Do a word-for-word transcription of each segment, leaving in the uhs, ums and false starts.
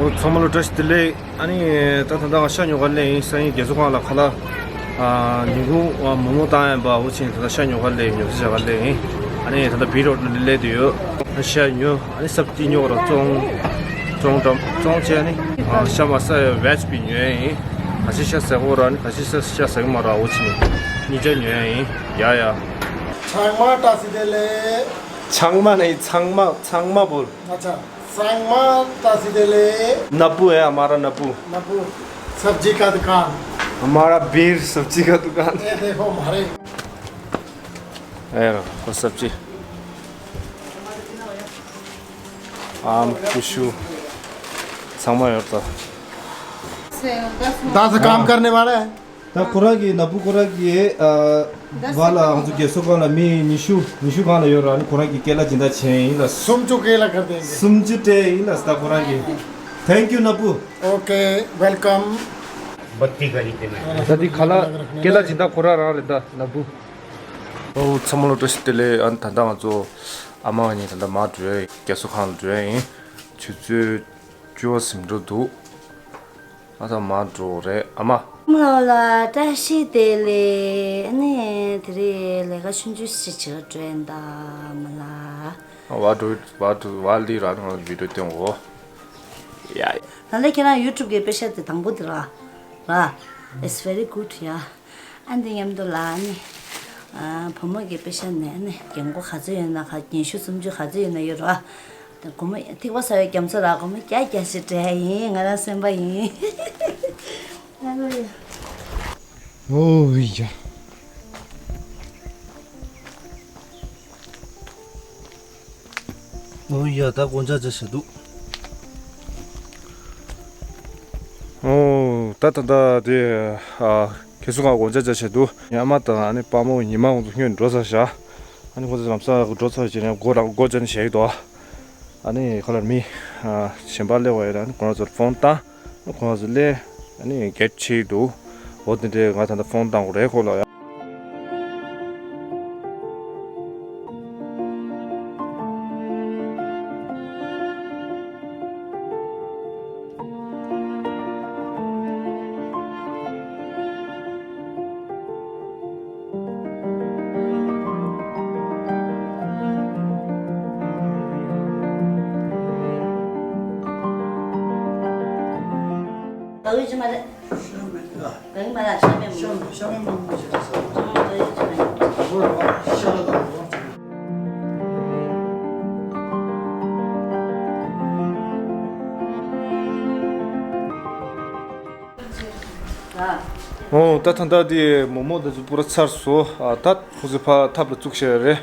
འོ་ཚང་མ་ལ་བཀྲ་ཤིས་བདེ་ལེགས། ཨ་ནི་ད་ད་ལྟ་ང་ཤ་ཉོ་གར་སླེབས་ཡིན། སང་ཉིན་རྒས་གསོ་ཁང་ལ་ཁ་ལག་ཨ་ཉིན་གུང་ཨ་མོག་མོག་བཏང་ཡིན་པ། འོ་ཕྱིན་ད་ལྟ་ཤ་ཉོ་གར་སླེབས་ཡིན། ཉོ་ཆ་བྱ་གར་སླེབས་ཡིན། ཨ་ནི་ད་ལྟ་བི་རོ་ཌི་སླེབས་བསྡད་ཡོད། ཤ་ཉོ། ཨ་ནི་སབ་ཅི་ཉོ་གར་བཙོང་བཙོང་བཙོང་བྱས། ཨ་ནི་ཨ་ཤ་མ་ཟ་ཡ་ཝེ་ཇི་པི་ཉོ་ཡ་ཡིན། ག་ཤེད་ཤ་ཟ་གི་ཡོད་ར། ཨ་ནི་ག་ཤེད་ཤ་ཤ་ཟ་གི་མ་ར། འོ་ཕྱིན་གཉིས་ཆ་ཉོ་ཡ་ཡིན། ཡ་ཡ། ཚང་མ་བཀྲ་ཤིས་བདེ་ལེགས། ཚང་མ་ནི་ཚང་མ་ཚང་མ་བོར། अच्छा, सांगमा तासीदेले। नब्बू है हमारा, नब्बू। नब्बू सब्जी का दुकान। हमारा बीर सब्जी का दुकान। ये देखो हमारे। ए रहो, वो सब्जी। आम, कुशु, ཚང་མ་ཡོད་ད། दस काम करने वाला है। ད་ཁོ་རང་གི་ནག་པོ་ཁོ་རང་གི་ཨ་བ་ལ་ང་ཚོ་རྒས་གསོ་ཁང་ལ་མི་ཉི་ཤུ་ཉི་ཤུ་སྒང་ལ་ཡོད་ར། ཨ་ནི་ཁོ་རང་གི་སྐྱེལ་ལ་སྦྱིན་བདག་བྱས་ཡིན་ལ། སུམ་ཅུ་སྐྱེལ་ལ་ག་དེ་སུམ་ཅུ་སྤྲད་ཡིན་ལ། ད་ཁོ་རང་གི། Thank you ནག་པོ། Okay, welcome. बत्ती गली के में। ད་འདི་ཁ་ལག་སྐྱེལ་ལ་སྦྱིན་བདག་ཁོ་རང་རང་རེད་ད་ནག་པོ། ཨོ་ཚང་མ་ལ་བཀྲ་ཤིས་བདེ་ལེགས། ཨ་ནི་ད་ལྟ་ང་ཚོ་ཨ་མ་གཉིས་ད་ལྟ་མར་འགྲོ་ཡ་ཡིན། རྒས་གསོ་ཁང་ལ་འགྲོ་ཡ་ཡིན། ཆུ་ཚོད་བཅུ་པ་ཟིན་འགྲོ་འདུག་ཨ་ད་མར་འགྲོ་རེད་ཨ་མ། མོ་ལ་བཀྲ་ཤིས་བདེ་ལེགས། ཨ་ནི་དེ་རིང་ལས་ཀ་ཆུང་ཆུང་ཞིག་བྱེད་འགྲོ་ཡིན་ད་མོ་ལ། ཨ་བ་འགྲོ་བ་འགྲོ་བ་ལི་ར་ནང་ལ་བི་ཌིའོ་སྟོན་འོ། ཡ། ད་ལྟ་ཁྱེད་རང་ཡུ་ཊུབ་གི་པེ་ཤ་དེ་དང་པོ་དེ་ར། ར། It's very good ཡ། ཨ་འདི་མཉམ་དུ་ལ་ཨ་ནི། ཨ་བུ་མོ་གི་པེ་ཤ་ནས་ཨ་ནི་རྒན་གོག་ག་ཚོད་ཡོད་ན་ག་ཉི་ཤུ་སུམ་ཅུ་ག་ཚོད་ཡོད་ན་ཡོད་ར། ད་སྒོར་མོ་ཐིགས་པ་ཟ་བའི་རྒྱ་མཚོ་ར་སྒོར་མོ་བརྒྱ་བརྒྱ་ཞིག་སྤྲད་ཡིན། ང་རང་སེམས་པ་ཡིན། ཨ་ལོ་ཡ། ཨོ་ཡ། ཨོ་ཡ། ད་སྒོ་ལྕགས་རྒྱག་བྱས་འདུག་ཨོ་ད་ད་ད་དེ་ཨ་རྒས་གསོ་ཁང་སྒོ་ལྕགས་རྒྱག་བྱས་འདུག་ཉི་མ་དང་ཨ་ནི་པ་མོ་ཉི་མ་ཁོང་ཚོ་སྔོན་འགྲོ་ཚར་བཞག་ཨ་ནི་ཁོང་ཚོ་ལམ་སང་འགྲོ་ཚར་བྱས་ནས་སྒོ་ར་སྒོ་རྒྱག་ནས་བཞག་གི་འདུག་ཨ་ནི་ཁ་ལར་མི་ཨ་གཞན་པ་སླེབས་པ་ཡོད་ར། ཨ་ནི་ཁོང་ཚོར་ཕོན་བཏང་། ཁོང་ཚོ་སླེབས། ཨ་ནི་གེ་ཊི་ཕྱེ་འདུག་འོ་དེ་འདྲས་ང་ད་ལྟ་ཕོན་བཏང་དགོས་རེད་ཁོ་ལ་ཡ། ཨོ་ད་ད་ལྟ་དེ་མོག་མོག་དེ་ཚོ་པུ་ར་ཚར་སོང་། ཨ་ད་ཁོ་ཚོ་ཕར་ཐབ་ལ་བཙུགས་བཞག་ཡོད་རེད།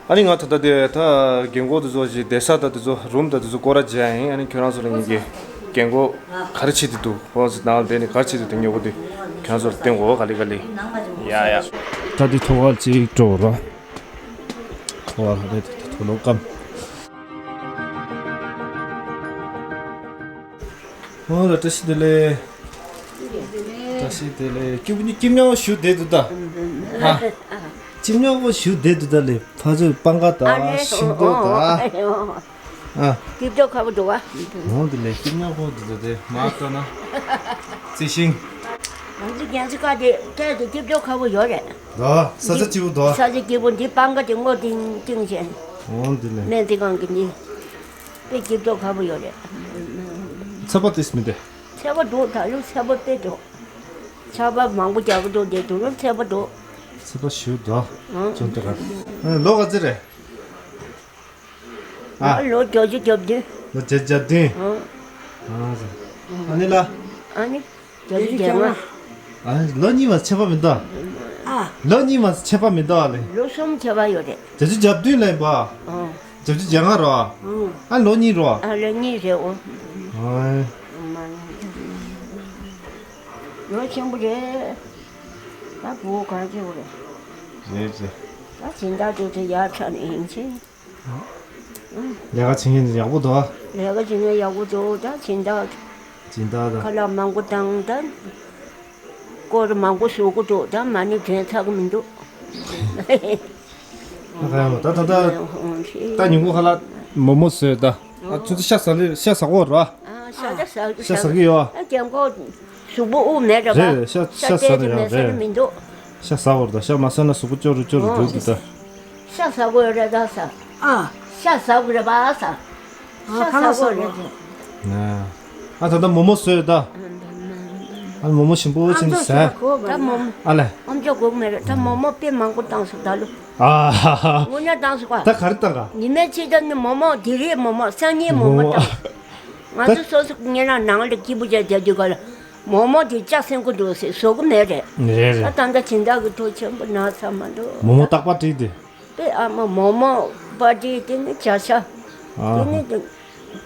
ཨ་ནི་ང་ད་ལྟ་དེ་ད་རྒན་གོག་དེ་ཚོ་ཞིག་བསྡད་ས་ད་དེ་ཚོ་རུམ་ད་དེ་ཚོ་སྐོར་ར་བྱས་ཡིན། ཨ་ནི་ཁྱོད་རང་ཚོ་ལ་ངེད་ཀྱི་རྒན་གོག་ག་རེ་བྱེད་དེ་འདུག་ཁོ་ཚོ་ནང་ལ་བསྡད་ནས་ག་རེ་བྱེད་དེ་འདུག་ངེད་གོ་དེ་ཁྱོད་རང་ཚོ་ལ་བསྟན་གོ་ག་ལེ་ག་ལེ། ཡ་ཡ། ད་དེ་ཐོག་ཁར་ཅིག་འགྲོ་ར། ཐོག་ཁར་རེད་དེ་ཐོག་ལོག་སྐམ། ཨོ་ལ་བཀྲ་ཤིས་བདེ་ལེགས། བཀྲ་ཤིས་བདེ་ལེགས། སྐྱིད་སྐྱིད་ཉོག་ཞུ་བསྡད་འདུག་ད། ཨ། སྐྱིད་ཉོག་པོ་ཞུ་བསྡད་འདུག་ད་ལེ། ཕ་ཚོས་སྤང་ཁ་དང་ཤིང་ཏོག་དང་། ཨ། སྐྱིད་ཉོག་ཁ་པོ་འདུག་བ། འོ་འདི་ལེ་སྐྱིད་ཉོག་པོ་འདུག་ད་དེ་མ་ལྟ་ན། རྩི་ཤིང་། ང་ཚོ་རྒྱལ་སྤྱི་ཁ་དེ་སྐད་དེ་སྐྱིད་ཉོག་ཁ་པོ་ཡོད་རེད། ད་ས་ཆ་སྐྱིད་པོ་འདུག་ས་ཆ་སྐྱིད་པོ་འདི་སྤང་ཁ་དེ་སྔོ་ཏིང་ཏིང་བྱས། འོ་འདི་ལེ། སྨན་རྩིས་ཁང་གི་འདི། དཔེ་སྐྱིད་ཉོག་ཁ་པོ་ཡོད་རེད། ཚ་བ་ཏིས་མི་འདུག་ཚ་བ་འདུག་ད་ལོ་ཚ་བ་དཔེ་འདུག་ཚ་བ་མང་པོ་རྒྱག་གི་འདུག་དེ་དུས་ལོ་ཚ་བ་འདུག་ཚ་བ་ཞུ་དོ། ཨང་། ཅུང་ཏེ་ག་ཨ་ལོ་ག་ཚོད་རེད། ཨ། ལོ་བརྒྱད་ཅུ་གྱ་བདུན། ལོ་བརྒྱད་ཅུ་གྱ་བདུན། ཨང་། ཨ་ནི་ལ། ཨ་ནི། བརྒྱད་ཅུ་གྱ་ལྔ། ཨ། ལོ་གཉིས་མ་ཁྱད་པར་མི་འདུག་ཨ། ལོ་གཉིས་མ་ཁྱད་པར་མི་འདུག་ཨ་ལེ། ལོ་གསུམ་ཁྱད་པར་ཡོད་རེད། བརྒྱད་ཅུ་གྱ་བདུན་ལེན་པ། ཨང་། བརྒྱད་ཅུ་གྱ་ལྔ་རོ། ཨང་། ཨ་ལོ་གཉིས་རོ། ཨ་ལོ་གཉིས་རེད་འོ། ཨོའི། ལོ་ཆེན་པོ་རེད། ད་བུ་གང་ཆེ་བོ་རེད། རེད་རེད། ད་སྦྱིན་བདག་དེ་ཚོ་ཡར་ཆགས་ནས་ཡིན་ཆེ། ལས་ཀ་བྱེད་མཁན་ཡག་པོ་འདུག་ལས་ཀ་བྱེད་མཁན་ཡག་པོ་འདུག་ད་སྦྱིན་བདག་སྦྱིན་བདག་དང་། ཁ་ལག་མང་པོ་བཏང་ད། སྐོར་མང་པོ་བཟོ་གི་འདུག་ད་མ་ཎི་འདོན་ཚར་གི་མི་འདུག་ད་ད་ད་ད་ཉིན་གུང་ཁ་ལག་མོག་མོག་བཟོས་ད། ཨ་ཆུ་ཚོད་ཤ་ཟ་ལེ་ཤ་ཟ་གོ་ར། ཨ་ཤ་ཟ་ཟ་ཟ་གི་ཡོད། ཨ་རྒན་གོག་གཟུགས་པོ་དབུགས་མེད་ར་བ། རེད་རེད་ཤ་ཤ་ཟ་ཏེ་ནི་ཡང་མེད་ཟ་རེད། ནི་མི་འདུག་ཤ་ཟ་བར་ད་ཤ་མ་ཟ་ན་གཟུགས་པོ་སྐྱོ་རུ་སྐྱོ་རུ་འགྲོ་འདུག་ད། ཤ་ཟ་དགོས་རེད་ད་ཟ། ཨ། ཤ་ཟ་དགོས་རེད་པ་ཟ། ཤ་ཟ་དགོས་རེད་དེ། ཨ་ད་ལྟ་མོག་མོག་བཟོས་ད། ཨ་མོག་མོག་ཞིམ་པོ་ཅིག་ཟ། ད་མོག་མོག་ཨ་ལས། ཨམ་ཅོག་གོག་མེད་རེད་ད་མོག་མོག་དཔེ་མང་པོ་བཏང་སོང་ད་ལོ། ཨ་ཧ་ཧ། དངོས་གནས་བཏང་སོང་ཀ་ད་ག་རེ་བཏང་ག་ཉི་མའི་ཕྱི་ད་ནི་མོག་མོག་དེ་རིགས་མོག་མོག་སང་ཉིན་མོག་མོག་བཏང་། ང་ཚོ་སོ་སོ་ངེད་རང་ནང་ལ་སྐྱིད་པོ་བྱས་བསྡད་དུས་ཀ་ལ། མོག་མོག་དེ་ལྕགས་སེང་གོ་འདུག་ཟེར་བཟོ་གི་མེད་རེད། རེད་རེད། ད་ད་ལྟ་སྦྱིན་བདག་གི་ཐུགས་ཆེན་པོ་ན་ཚ་མ་འགྲོ། མོག་མོག་རྟག་པར་བྲིས་ཏེ། པེ་ཨ་མ་མོག་མོག་པར་ཊི་དེ་ནི་བྱ་ཤ། ཨ་དེ་ནི་དེ་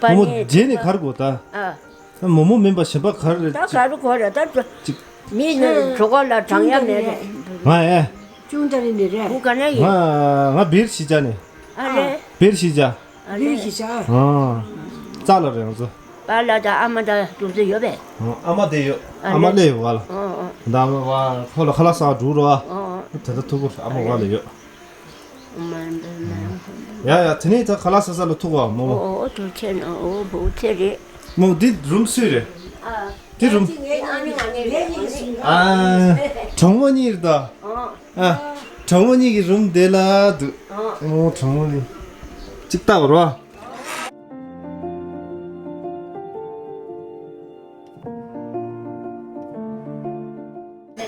པ་མོག་མོག་ནི་རྗེས་ནི་གར་དགོས་ད། ཨ་ད་མོག་མོག་མིན་པ་གཞན་པ་གར་རེད་ད་ཅིག་ག་རུ་གོ་རེད་ད་ཅིག་མི་ནི་གྲོད་ཁོག་ལ་གྲང་ཡ་མེད་རེད། ང་ཨེ། ཅུང་ཏ་རི་ནི་རེད། བུ་ག་ནས་ཡིན། ང་ང་བིར་ཞི་ཅ་ནི། ཨ་རེད། བིར་ཞི་ཅ། ཨ་རེད། བིར་ཞི་ཅ། ཨ། རྩ་ལ་རེད་ང་ཚོ། པཱ་ལགས་དང་ཨ་མ་དང་གྲོགས་ཚོ་ཡོད་པས། ཨ་མ་དེ་ཡོད། ཨ་ཨ་མ་ལས་ཡོད་བ་ལ། ཨ་ཨ། ད་ཨ་མ་བ་ཁོ་ལ་ཁ་ལག་ཟ་འགྲོ་རོགས་ཨ། ཨ་ཨ། ད་ལྟ་ཐུག་གོ་ཨ་མ་བ་ལ་ཡོད། ཨ་མ་འདི་ན། ཡ་ཡ་དེ་ནས་ད་ཁ་ལག་ཟ་ས་ལ་ཐུག་གོ་མོ་མོ། ཨོ་ཨོ་ཐུག་ཆེ་ན་ཨོ་བུ་ཆེ་རེད། མོ་འདི་རུམ་སུའི་རེད། ཨ། འདི་རུམ། ཨ་གྲོགས་མོ་གཉིས་རེད་ད། ཨ། ཨ། གྲོགས་མོ་གཉིས་ཀྱི་རུམ་དེ་ལ་འདུག་ཨ། ཨོ་གྲོགས་མོ་གཉིས། གཅིག་ལྟ་བར་བ།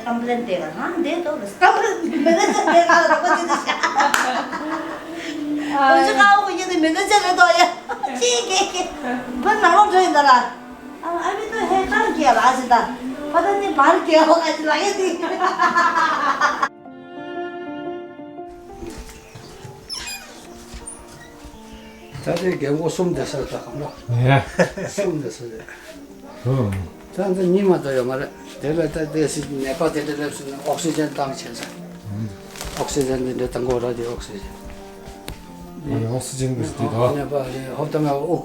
ཏམ་བླན་དེ་ལ་ཧང་དེ་ཏོ་ཏམ་བླན་མེ་ད་ཅི་དེ་ག་ལ་རོགས་པ་ཅི་དེ་ཤ། ཨོ་ཅི་ཀའོ་གོ་ཉི་དེ་མེ་ད་ཅི་རེད་དོ་ཡ། ཅི་གེ་གེ་བུ་ནང་ལོག་འགྲོ་ཡིན་ད་ལ། ཨ་ཨ་མི་ཏོ་ཧེ་ཀྲང་ཀྱི་ལ་ཨ་ཅི་ད། ཕ་ད་ནི་བར་ཀྱི་ཨོ་ཨ་ཅི་ལ་ཡ་དེ། ད་དེ་རྒན་གོག་གསུམ་བསྡད་ས་རེད་ད་གང་ལ། ཡ། གསུམ་བསྡད་ས་རེད། ཨོ། ད་འདི་གཉིས་མ་གཏོགས་ཡོད་མ་རེད། དེ་ལ་ད་དེ་སྲིད་ནད་པ་དེ་འདྲ་སླེབས་སོང་ན་ཨོག་སི་ཇན་བཏང་བྱས་ས། ཨོག་སི་ཇན་འདི་འདྲ་བཏང་དགོས་ར་དེ་ཨོག་སི་ཇན། ཨོག་སི་ཇན་གྱི་དེ་དང་། ནད་པ་རེད་ཧོབ་ཏ་མ་ཨོག་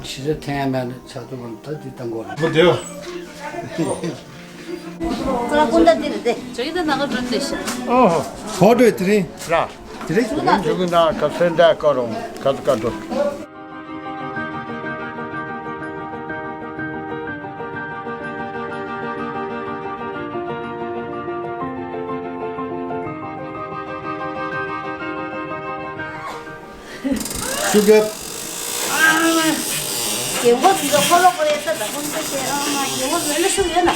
ཞི་རེ་འཐེན་ཡ་མེད་ན་ཆ་ཐུབ་བམ་ད་དེ་བཏང་དགོས་ར། མོ་དེའོ། ཁོ་རང་སྤུན་ཟླ་འདི་རེད་དེ། ཇོ་ཡི་ད་ནང་ག་འགྲོ་འདི་ཤི། ཨོ། ཧོ་འགྲོ་དེ་རིང་། ར། དེ་རིང་། དེ་རིང་འཇུག་གི་ན་ག་སེ་འདྲ་ཀ་རོང་ག་ཚོད་ཀ་འགྲོ། ཤུགས་རྒྱབ། རྒན་གོག་འདི་ཚོ་ཁོ་ལོ་ཁོ་ལོའི་ས་དང་ཁོང་ཚོ་བཤད་ཨ་མ་རྒན་གོག་འདི་ལ་ཤུགས་ཡོད་ན།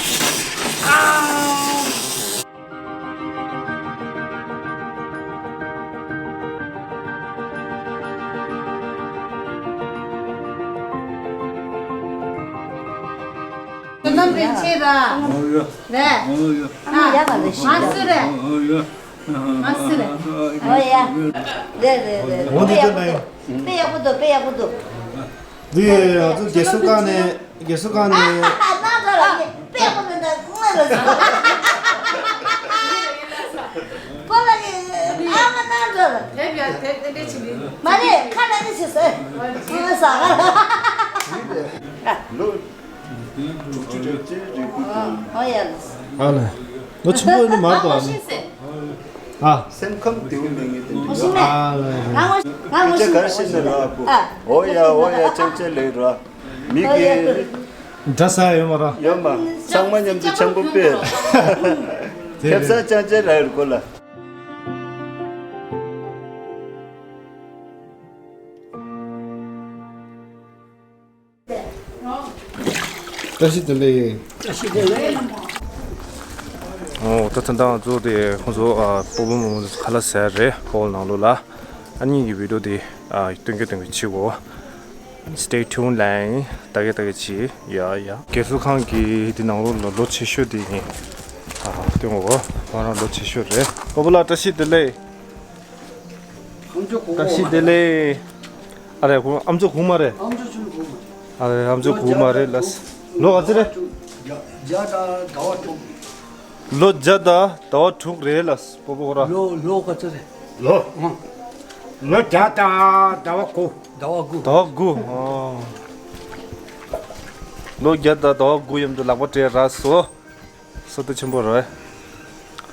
ཨ། ནམ་རིང་ཆེ་ར། ཨོ་ཡ། རེད། ཨོ་ཡ། ཨ། ཡ་ད་རེ་ཤི། མ་སུ་རེད། ཨོ་ཡ། མ་སུ་རེད། ཨོ་ཡ། རེད་རེད་རེད། འོ་དེ་དཔེ་ཡག་པོ་འདུག་དཔེ་ཡག་པོ་འདུག་དཔེ་ཡག་པོ་འདུག་འདི་ང་ཚོ་རྒས་གསོ་ཁང་ནས་རྒས་གསོ་ཁང་ནས། ཨ་ན་ཚ་ལ་ནི་དཔེ་ཡག་པོ་འདུག་ད་ངོས་ལ་ཟེར། ཁོ་ལ་ནི་ཨ་མ་ན་ཚ་ལ། དེབ་ཡ་དེབ་དེ་འདྲས་བྱེད་ནི། མ་རེད་ཁ་ལ་ནི་ཟེར་ཟེར། ངོས་ཟ་ག་ལ། ལོ། ཨོ་ཡ། ཨ་ལེ། ལོ་ཆེན་པོ་ཡིན་ནི་མ་གཏོགས་ཨ་ནི། ཨ། སེམས་ཁམས་བདེ་བོ་མེད་ངེས་དེ་འདྲ། ཨ་ལེ། ང་ངོ་ཤེས་ཁྱེད་ག་རེ་བཤད་ནས་ར་ཨ་ཁུ། ཨོ་ཡ་ཨོ་ཡ་ཅང་ཅེ་ལེ་ར། མི་གི། འདྲ་ས་ཡོད་མ་ར། ཡོད་མ། ཚང་མ་མཉམ་དུ་ཆང་བུ་སྤེལ། ཁེབ་ས་ཅང་ཅེ་ར་ཡོད་གོ་ལ། བཀྲ་ཤིས་བདེ་ལེགས། བཀྲ་ཤིས་བདེ་ལེགས། ཨོ་ད་ད་ལྟ་ང་ཚོ་དེ་ཁོང་ཚོ་ཨ་སྤོ་བོ་མོ་མོ་ཚོ་ཁ་ལག་ཟས་རེད་ཧོལ་ནང་ལོགས་ལ། ཨ་ནི་གི་བི་ཌིའོ་དེ་ཨ་སྟོན་གི་སྟོན་གི་བྱེད་གོ། Stay tuned ལན་ད་གེ་ད་གེ་བྱེད་ཡ་ཡ། རྒས་གསོ་ཁང་གི་དེ་ནང་ལོགས་ལ་ལོ་ཆེ་ཤོས་དེ་ཡིན། ཨ་སྟོན་གོ་ང་རང་ལོ་ཆེ་ཤོས་རེད་སྤོ་བོ་ལགས་བཀྲ་ཤིས་བདེ་ལེགས། ཨམ་ཅོག་གོང་མ། བཀྲ་ཤིས་བདེ་ལེགས། ཨ་རེ་ཁོང་ཨམ་ཅོག་གོང་མ་རེད། ཨམ་ཅོག་ཆུང་གོང་མ། ཨ་རེ་ཨམ་ཅོག་གོང་མ་རེད་ལགས། ལོ་ག་ཚོད་རེད། བརྒྱ་བརྒྱ་དང་ཟླ་བ་དྲུག་ལོ་བརྒྱ་དང་ཟླ་བ་དྲུག་རེད་ལགས་སྤོ་བོ་ཁོ་ར། ལོ་ལོ་ག་ཚོད་རེད། ལོ། ཨང་། ལོ་བརྒྱ་དང་ཟླ་བ་དགུ། ཟླ་བ་དགུ། ཟླ་བ་དགུ། ཨོ། ལོ་བརྒྱ་དང་ཟླ་བ་དགུ་མཉམ་དུ་ལག་པ་སྦྲེལ་རག་སོ། བསོད་བདེ་ཆེན་པོ་རེད།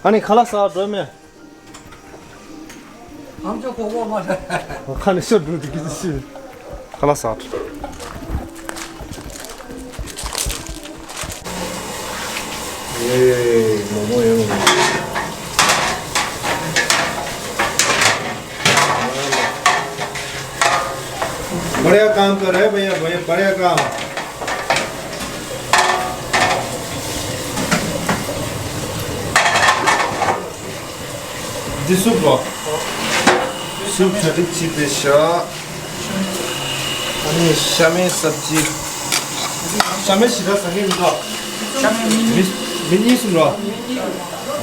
ཨ་ནི་ཁ་ལག་ཟ་འགྲོ་མེད། ཨམ་ཅོག་གོ་གོ་མ་རེད། ཁ་ནས་ཤོར་འགྲོ་འདུག་གི་ཅི་ཞིག་ཁ་ལག་ཟ། ཡེ། མོག་མོག་ཡོད། बढ़िया काम कर रहे हैं भैया, भैया, बढ़िया काम। འདི་སུབ་རོ། སུབ་གྲ་སྒྲིག་བྱས་ཏེ་བཞག་ཨ་ནི་ཤ་མེད་སབ་ཇི། ཤ་མེད་ཞེ་དྲག་ཟ་མཁན་མི་འདུག་ཤ་མེད་མི་གཉིས། མི་གཉིས་སུབ་རོ། མི་གཉིས།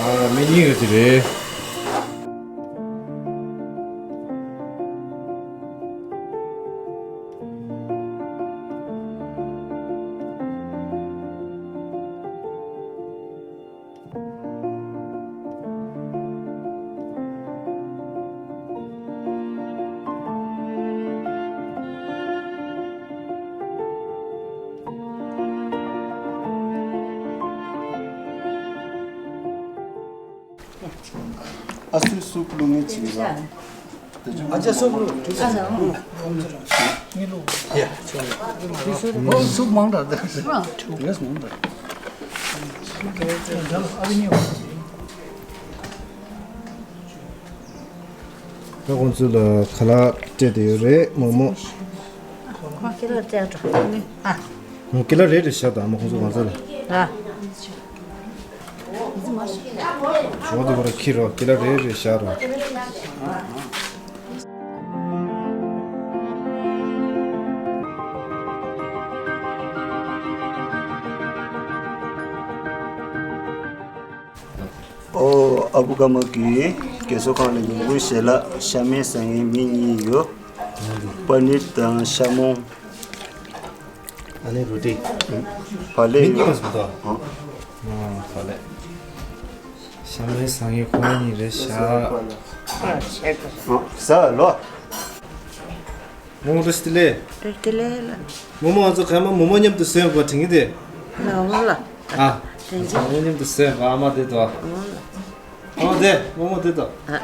ཨ། མི་གཉིས་ཡོད་ཀྱི་རེད། ཨ་སུའི་སུབ་བླུག་མཁན་ཅིག་ཡོད་པ། ཨ་ཅག་སུབ་བླུག་ཨ་ཅག་སུབ་མང་དྲགས། ཡ། སུབ་མང་དྲགས། ད་ཁོང་ཚོ་ལ་ཁ་ལག་སྤྲད་དེ་ཡོད་རེད། མོག་མོག་ཁོང་ཁྱེད་ལ་སྤྲད་འགྲོ། ཨ། ཁྱེད་ལ་རེ་རེ་བཞག་དང་། མོག་ཁོང་ཚོ་གང་ཚ་ལ། ཨ། ཞོག་དེ་བོ་ར་ཁྱི་རོ། ཁྱེད་ལ་རེ་རེ་བཞག་རོ། ཨོ། ཨ་བུ་ཀརྨ་གིས་རྒས་གསོ་ཁང་ལ་ཉིན་གུང་ཞལ་ལག་ཤ་མེད་ཟ་མཁན་མི་གཉིས་ཡོད། པ་ནིར་དང་ཤ་མོང་། ཨ་ནི་རུ་ཏི། བག་ལེབ་མི་གཉིས་ཡོད། མ་ཟིན་ཏོ། ཨ། ཨ། བག་ལེབ། ཤ་མེད་ཟ་མཁན་ཁོ་གཉིས་རེད་ཤག་ཨ། ཟ་ལོ། མོ་མོ་བཀྲ་ཤིས་བདེ་ལེགས། བཀྲ་ཤིས་བདེ་ལེགས་ལ། མོ་མོ་ང་ཚོ་གང་མ་མོ་མོ་མཉམ་དུ་ཟས་པ་དྲན་གྱི་དེ། ལ་འོ་ལ། ཨ། དྲན་གྱི། མོ་མོ་མཉམ་དུ་ཟས་པ་ཨ་མ་དེ་དོ། འོ་ལ། ཨ་མ་དེ་མོ་མོ་དེ་དོ། ཨ།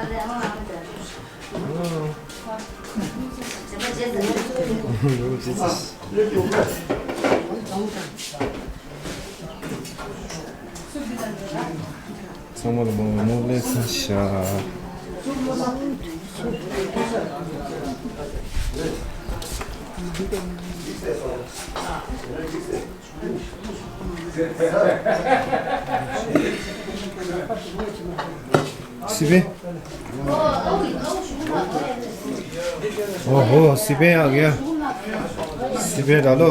ཚང་མ་ལ་མོག་མོག་ལེགས་སོ་ཤ། སི་པན། ཨོ་ཧོ། སི་པན་ཨ་གེ། སི་པན་ར་ལོ།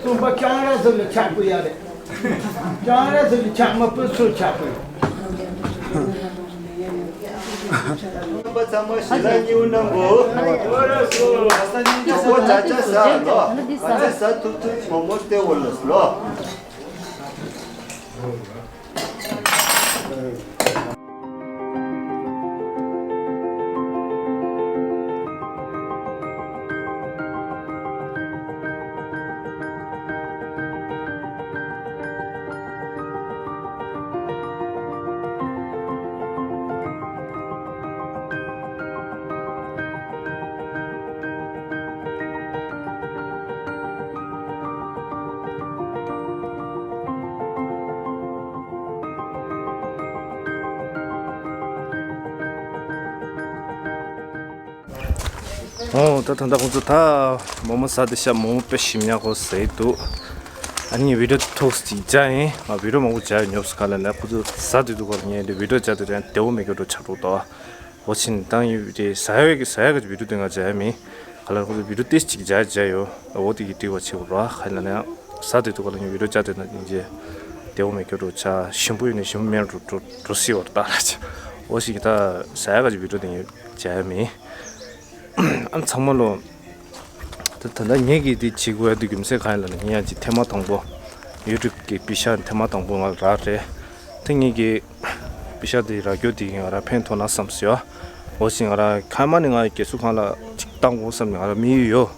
རྩོམ་པ་རྐྱང་ར་ཟིག་ལ་ཆགས་དགོས་ཡ་རེད། རྐྱང་ར་ཟིག་ལ་ཆགས་མ་ཕོད་ཚུལ་ཆགས་དགོས། རྣམ་པ་ཚང་མ་ཞལ་ལག་མཉེས་པོ་གནང་དགོས། མགྱོགས་པོ་ཇ་ཆ་ཟ་ལོ། ག་ཚོད་ཟ་ཐུབ་ཐུབ་མོག་མོག་སྟེར་འོ་ལོ་ལོ། ཨོ། ད་ད་ལྟ་ཁོང་ཚོ་ད་མོག་མོག་ཟ་བསྡད་ཤག་མོག་མོག་དཔེ་ཞིམ་ཡག་པོ་ཟས་འདུག་ཨ་ནི་ངས་བི་ཌིའོ་ཐུགས་ཅིག་བྱས་ཡིན། ང་བི་ཌིའོ་མང་པོ་བྱས་ཡོད། ཉོབ་སུ་ག་ལ་ལ་ཁོང་ཚོ་ཟ་བསྡད་འདུག་ག་ངས་འདི་བི་ཌིའོ་བྱས་འདུག་དེ་བདེ་པོ་མེད་ཀྱི་འགྲོ་ཆགས་འགྲོ་ད། འོ་ཕྱིན་བཏང་ཡོད་རེད། ཟ་ཡ་གི་ཟ་ཡ་གི་བི་ཌིའོ་དེ་ང་བྱས་ཡ་མིན། ག་ལ་ཁོང་ཚོ་བི་ཌིའོ་ཏིས་ཅིག་བྱས་བྱས་ཡོད། འོ་དེ་གི་འགྲིག་པ་བྱེད་དགོས་ར། ག་ལ་ན་ཡང་ཟ་བསྡད་འདུག་ག་ལ་ངས་བི་ཌིའོ་བྱས་འདུག་ན་ཡིན་གྱི། དེ་འོ་མེད་ཀྱི་རུ་ཆ་ཞིམ་པོ་ཡོད་ནས་ཞིམ་པོ་མེད་རུ་འགྲོ་འགྲོ་སྲིད་བར་ལྟ་ལ་ཆ། འོ་ཞིག་ད་ཟ་ཡ་ག་ཅིག་བི་ཌིའོ་དེ་ཡོད་བྱ་ཡ་མེད། ཨ་ཚང་མ་ལོ། ད་ད་ལྟ་ངེད་ཀྱིས་འདི་བྱེད་དགོས་ཡ་འདི་རྒྱུ་མཚན་གང་ཡིན་ལབ་ན། ངས་ཡང་ཅིག་ཐེངས་མ་དང་པོ་ཡུ་ཊུབ་ཀྱི་པི་ཤ་ཐེངས་མ་དང་པོ་ང་ལ་རག་རེད། དེ་ངེད་ཀྱིས་པི་ཤ་འདི་རག་རྒྱུ་འདི་ང་རང་ཕན་ཐོགས་ན་བསམ་སོང་ཡ། འོ་ཞིག་ང་རང་ཁ་མ་ནས་ང་རྒས་གསོ་ཁང་ལ་ཅིག་བཏང་དགོས་བསམ་ནས། ང་རང་དམིགས་ཡུལ་ཡོད།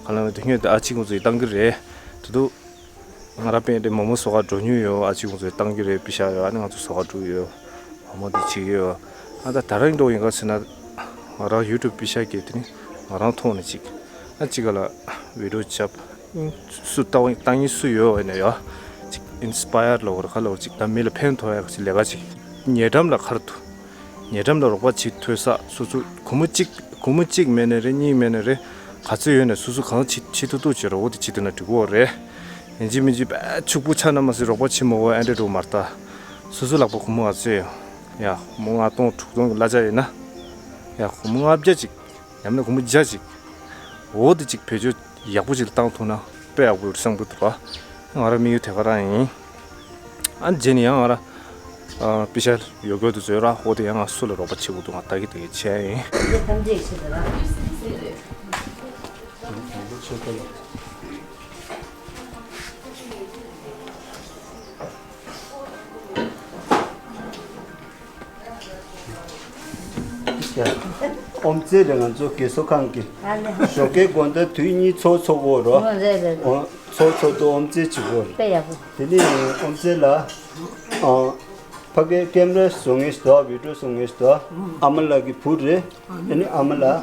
གང་ལབ་ན་དེ་སྔོན་དེ་ཨ་ཅེ་ཁོང་ཚོ་ཡིས་བཏང་གི་རེད། དེ་དུས་ང་རང་དཔེ་དེ་མོག་མོག་བཟོ་ག་འགྲོ་མྱོང་ཡོད། ཨ་ཅེ་ཁོང་ཚོས་བཏང་གི་རེད། པི་ཤ་ཡོད། ཨ་ནི་ང་ཚོ་བཟོ་ག་འགྲོ་གི་ཡོད། མོག་མོག་དེ་བྱེད་ཀྱི་ཡོད། ཨ་ད་ད་རང་འགྲོ་ཡིན་ག་ཟེར་ན། ང་རང་ཡུ་ཊུབ་པི་ཤ་གི་དེ་ནི་ང་རང་ཐོག་ནས་ཅིག་ཨ་ཅིག་ག་ལ་བི་ཌིའོ་བྱབ། སུ་ལྟ་བ་ལྟ་མཁན་སུ་ཡོད་ན་ཡ། ཅིག་ཨིན་སི་པ་ཡར་ལ་བོར་ག་ལ་བོར་ཅིག་ད་མི་ལ་ཕན་ཐོགས་ཡ་ག་ཅིག་ལས་ཀ་ཅིག་ཉེ་འགྲམ་ལ་ཁར་དུ། ཉེ་འགྲམ་ལ་རོགས་པ་བྱེད་ཐུབ་ས་སོ་སོ་སྒོར་མོ་གཅིག་སྒོར་མོ་གཅིག་མེད་ནའི་རེད། གཉིས་མེད་ནའི་རེད། ག་ཚོད་ཡོད་ནའི་སོ་སོ་གང་བྱེད་བྱེད་ཐུབ་ཐུབ་བྱེད་རོགས་འོ་དེ་བྱེད་ཐུབ་ན་འགྲིག་གོ་རེད། ཡིན་གཅིག་མིན་གཅིག་དཔེ་ཕྱུག་པོ་ཆགས་ན་མ་ཟད་རོགས་པ་བྱེད་མ་དགོས་ཨ་འདྲས་འགྲོ་མ་རེད་ད། སོ་སོ་ལག་པ་སྒོར་མོ་ག་ཚོད་ཡོད། ཡ་སྒོར་མོ་ལྔ་སྟོང་དྲུག་སྟོང་གི་གླ་ཆ་ཡིན་ན། ཡ་སྒོར་མོ་ལྔ་བརྒྱ་ཅིག་ཡང་ན་སྒོར་མོ་བརྒྱ་ཅིག་འོ་དེ་ཅིག་བེད་སྤྱོད་ཡག་པོ་ཅིག་ལ་བཏང་ཐུབ་ན་དཔེ་ཡག་པོ་ཡོད་བསམ་གི་འདུག་ར། ང་རང་དམིགས་ཡུལ་དེ་ག་རང་ཡིན། ཨ་རྗེས་ནས་ཡང་ང་རང་པི་ཤ་ཡོད་དགོས་དུ་བཟོས་ར། འོ་དེ་ཡང་ང་སུ་ལ་རོགས་པ་བྱེད་དགོས་འདུག་ང་ལྟ་གི་ལྟ་གི་བྱས་ཡིན། ཨོམ་ཙེ་རེད། ང་ཚོ་རྒས་གསོ་ཁང་གི་ཞོགས་ཀའི་དགོང་དག་དུས་གཉིས་ཚོགས་ཚོགས་གོ་རོ། ཨོ་རེད་རེད། ཨོ་ཚོགས་ཚོགས་དུས་ཨོམ་ཙེ་བྱེད་གོ་རོ། དཔེ་ཡག་པོ། དེ་ནས་ཨོམ་ཙེ་ལ་ཨ་ཕ་གའི་ཀེམ་ར་བཟོ་ངེས་དོ། བི་ཌིའོ་བཟོ་ངེས་དོ། ཨ་མ་ལགས་ཀྱི་བུ་རེད། ཨ་ནི་ཨ་མ་ལགས་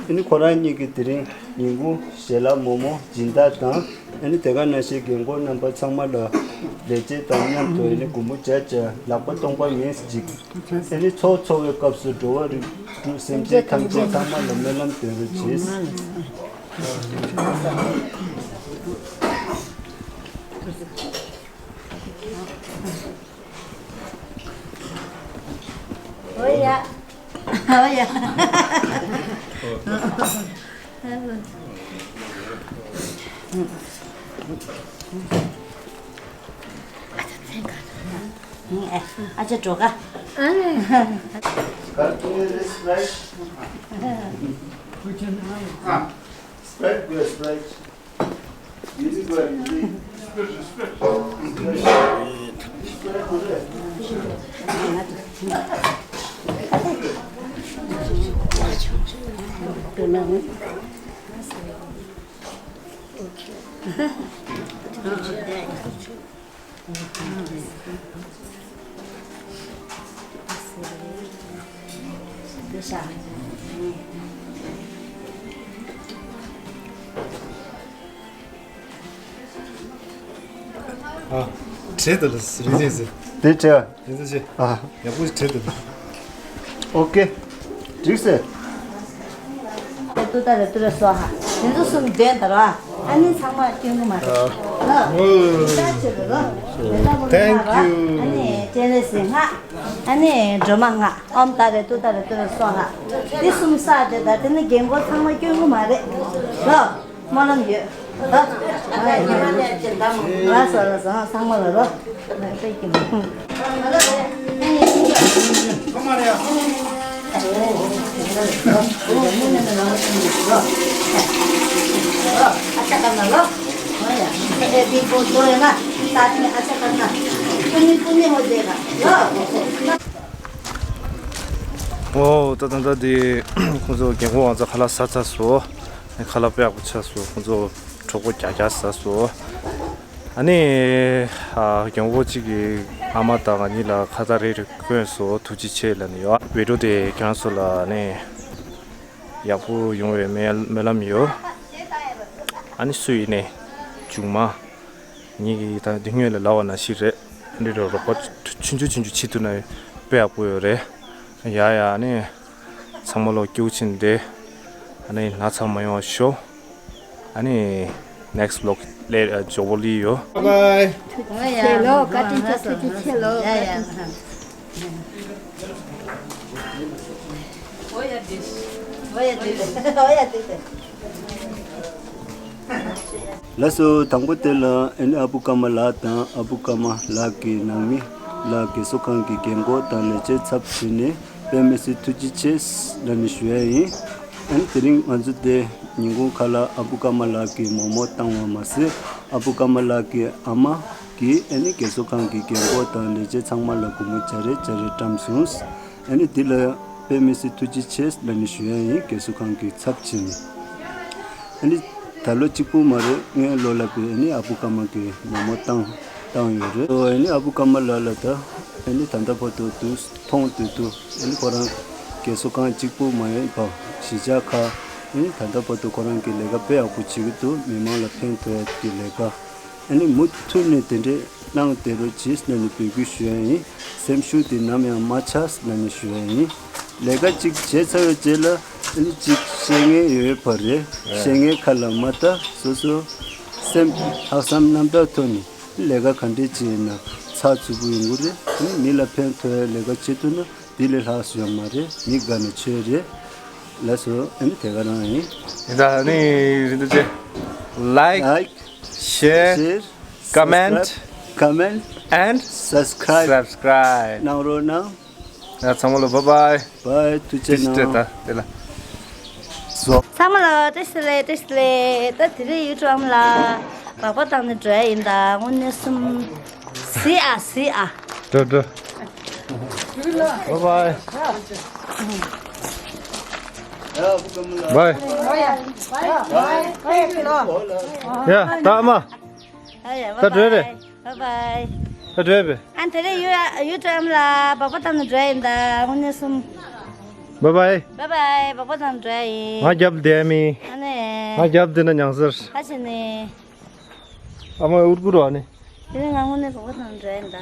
ཨ་ནི་ཁོ་རང་གཉིས་ཀྱིས་དེ་རིང་ཉིན་གུང་ཞལ་ལག་མོག་མོག་སྦྱིན་བདག་དང་། ཨ་ནི་དེ་ག་ནང་བཞིན་རྒན་གོག་རྣམ་པ་ཚང་མ་ལ་ལེགས་སྐྱེས་དང་མཉམ་དུ་ཨ་ནི་སྒོར་མོ་བརྒྱ་བརྒྱ་ལག་པ་སྟོང་པ་ངས་ཅིག་ཨ་ནི་ཚོགས་འཚོགས་པའི་སྐབས་སུ་འགྲོ་བ་རིགས་དྲུག་སེམས་ཅན་ཐམས་ཅད་ཚང་མ་ལ་སྨོན་ལམ་འདོན་རོགས་གྱིས། ཨོ་ཡ། ཨོ་ཡ། ཨ་ཅག་འགྲོ་ག Sprite དགོས་རེད། Sprite དགོས། Sprite ཡིན་དགོས་ཡིན། ཨ། བྲེལ་འདུག་ལ་རིན་ཆེན་ཟེར། དེ་བྲེལ། རིན་ཆེན་ཆེ། ཨ། ཡག་པོ་ཞིག་བྲེལ་འདུག་ཨོ་ཀེ། འགྲིག་ཟེར། ཏུ་ཏ་རེ་ཏུ་རེ་སོ་ཧ། དེ་ཚོ་གསུམ་འདོན་དར་བ། ཨ་ནི་ཚང་མ་སྐྱོན་གི་མ་རེད། ཨ། ལོ། ད་ཆེ་རེད་ལོ། Thank you. ཨ་ནི་སྤྱན་རས་གཟིགས་ང་། ཨ་ནི་སྒྲོལ་མ་ང་། ཨོམ་ཏ་རེ་ཏུ་ཏ་རེ་ཏུ་རེ་སོ་ཧ། དེ་གསུམ་ས་དེ་ད་དེ་ནི་རྒན་གོག་ཚང་མ་སྐྱོན་གི་མ་རེད་ལོ། སྨོན་ལམ་ཡོད། ལགས་སོ་ལགས་སོ། ཚང་མ་ལ་ལོ། ཨོ། ད་ད་ད་དེ་ཁོང་ཚོ་རྒན་གོག་ང་ཚོ་ཁ་ལག་ཟ་ཚར་སོང་། ཁ་ལག་དཔེ་ཡག་པོ་ཆགས་སོང་། ཁོང་ཚོ་གྲོགས་པོ་རྒྱགས་རྒྱགས་ཟ་སོང་། ཨ་ནི་ཨ་རྒན་གོག་གཅིག་གིས་ཨ་མ་དང་ང་གཉིས་ལ་ཁ་བཏགས་རེ་རེ་བསྐོན་སོང་། ཐུགས་རྗེ་ཆེ་ལབ་ནས་ཡོད། བི་ཌིའོ་དེ་ཁྱེད་རང་ཚོ་ལ་ཨ་ནི་ཡག་པོ་ཡོང་བའི་སྨོན་སྨོན་ལམ་ཡོད། ཨ་ནི་སུ་ཡིན་ནའི་མཇུག་མ་ངེད་ཀྱིས་ད་འདི་སྔོན་ལ་ལབ་པ་ནང་བཞིན་རེད། འདི་རུ་རོགས་པ་ཆུང་ཆུང་ཆུང་ཆུང་བྱེད་ཐུབ་ན་དཔེ་ཡག་པོ་ཡོད་རེད། ཡ་ཡ། ཨ་ནི་ཚང་མ་ལོ་སྐྱིད་པོ་བྱས་ནས་བསྡད། ཨ་ནི་ན་ཚ་མ་ཡོང་བ་ཤོག་ཨ་ནི་next vlog ལ་མགྱོགས་པོ་སླེབས་ཡོད། Bye bye. ཐུགས་རྗེ་ཆེ་ལོ། བཀའ་དྲིན་ཆེ། ཐུགས་རྗེ་ཆེ་ལོ། ཡ་ཡ། ཨོ་ཡ་དེ། ཨོ་ཡ་དེ། ཨོ་ཡ་དེ། ལགས་སོ། དང་པོ་དེ་ལ་ཨ་ནི་ཨ་བུ་ཀརྨ་ལགས་དང་ཨ་བུ་ཀརྨ་ལགས་ཀྱི་ནང་མི་ལ་རྒས་གསོ་ཁང་གི་རྒན་གོག་དང་ལས་བྱེད་ཚབ་བྱས་ནས་དཔེ་མི་སྲིད་ཐུགས་རྗེ་ཆེ་ལབ་ནས་ཞུ་ཡ་ཡིན། ཨ་ནི་དེ་རིང་ང་ཚོ་དེ་ཉིན་གུང་ཁ་ལག་ཨ་བུ་ཀརྨ་ལགས་ཀྱིས་མོག་མོག་བཏང་བ་མ་ཟད། ཨ་བུ་ཀརྨ་ལགས་ཀྱི་ཨ་མ་གིས་ཨ་ནི་རྒས་གསོ་ཁང་གི་རྒན་གོག་དང་ལས་བྱེད་ཚང་མ་ལ་སྒོར་མོ་བརྒྱ་རེ་བརྒྱ་རེ་བཀྲམ་སོང་། ཨ་ནི་འདི་ལ་དཔེ་མི་སྲིད་ཐུགས་རྗེ་ཆེ་ལབ་ནས་ཞུ་ཡ་ཡིན། རྒས་གསོ་ཁང་གི་ཚབ་བྱས་ནས། ཨ་ནི་ད་ལོ་གཅིག་པུ་མ་རེད། སྔོན་ལོ་ལ་བས་ཨ་ནི་ཨ་བུ་ཀརྨ་གིས་མོག་མོག་བཏང་བཏང་ཡོད་རེད། ཨ་ནི་ཨ་བུ་ཀརྨ་ལགས་ལ་ད་ཨ་ནི་ད་ལྟ་བར་དུ་དུ་མཐོང་དུས་དུ་ཨ་ནི་ཁོ་རང་རྒས་གསོ་ཁང་གཅིག་པུ་མ་ཡིན་པ་གཞིས་ཆགས་ཁག་ཨ་ནི་ད་ལྟ་བར་དུ་ཁོ་རང་གི་ལས་ཀ་དཔེ་ཡག་པོ་བྱེད་ཀྱི་འདུག་མི་མང་ལ་ཕན་ཐོགས་ཡ་གི་ལས་ཀ། ཨ་ནི་མུ་མཐུད་ནས་དེ་འདྲས་གནང་བསྡད་རོགས་གྱིས་ལབ་ནས་འབོད་སྐུལ་ཞུ་ཡ་ཡིན། སེམས་ཤུགས་དེ་ནམ་ཡང་མ་ཆག་ལབ་ནས་ཞུ་ཡ་ཡིན། ལས་ཀ་གཅིག་བྱས་ཚར་བའི་རྗེས་ལ་ཨ་ནི་གཅིག་བཤད་མཁན་ཡོད་ཡོད་པ་རེད། བཤད་མཁན་ཁ་ལ་མ་ལྟ་སོ་སོ་སེམས་ལྷག་བསམ་རྣམ་དག་ཐོག་ནས་ལས་ཀ་ག་འདྲས་བྱས་ན་ཚགས་ཚུད་པོ་ཡོང་གི་རེད། ཨ་ནི་མི་ལ་ཕན་ཐོགས་ཡ་ལས་ཀ་བྱེད་ཐུབ་ན་དེ་ལས་ལྷག་སུ་ཡང་མ་རེད། མི་དགའ་ན་ཆོས་རེད། ལགས་སོ། ཨ་ནི་དེ་ག་རང་ཡིན། ཡིན་ད་ནི་རིན་དུ་ཅེ། Like, like, share, share, comment, subscribe, comment, and subscribe, subscribe གནང་རོགས་གནང་། ཡ་ཚང་མ་ལ་bye bye. Bye. ཐུགས་རྗེ་གནང་། ད་དེ་ལ། ཚང་མ་ལ་བཀྲ་ཤིས་བདེ་ལེགས། བཀྲ་ཤིས་བདེ་ལེགས། ད་དེ་རིང་ཡུལ་གྲམ་ལ་སྦག་སྦག་བཏང་ནས་འགྲོ་ཡ་ཡིན། ད་དངོས་གནས་སུམ། གཟིགས་ཨ་གཟིགས་ཨ། འགྲོ་འགྲོ། Bye bye. Bye. ཡ་ད་མ། ཨ་ཡ་ད་འགྲོ་རེད། bye bye. ད་འགྲོ་རེད། ཨ་དེ་རིང་ཡུལ་ཡུལ་གྲམ་ལ་སྦག་སྦག་བཏང་ནས་འགྲོ་ཡ་ཡིན། ད་དངོས་གནས་སུམ། Bye bye. Bye bye. སྦག་སྦག་བཏང་ནས་འགྲོ་ཡ་ཡིན། ང་རྒྱབ་བསྡད་མི། ཨ་ནི། ང་རྒྱབ་བསྡད་ན་མྱངས་ཟེར། ཁ་ཕྱེ་ནས། ཨ་མ་ཨུར་ཀུ་རོ་ཨ་ནི། དེ་རིང་ང་དངོས་གནས་སྦག་སྦག་བཏང་ནས་འགྲོ་ཡ་ཡིན་ད།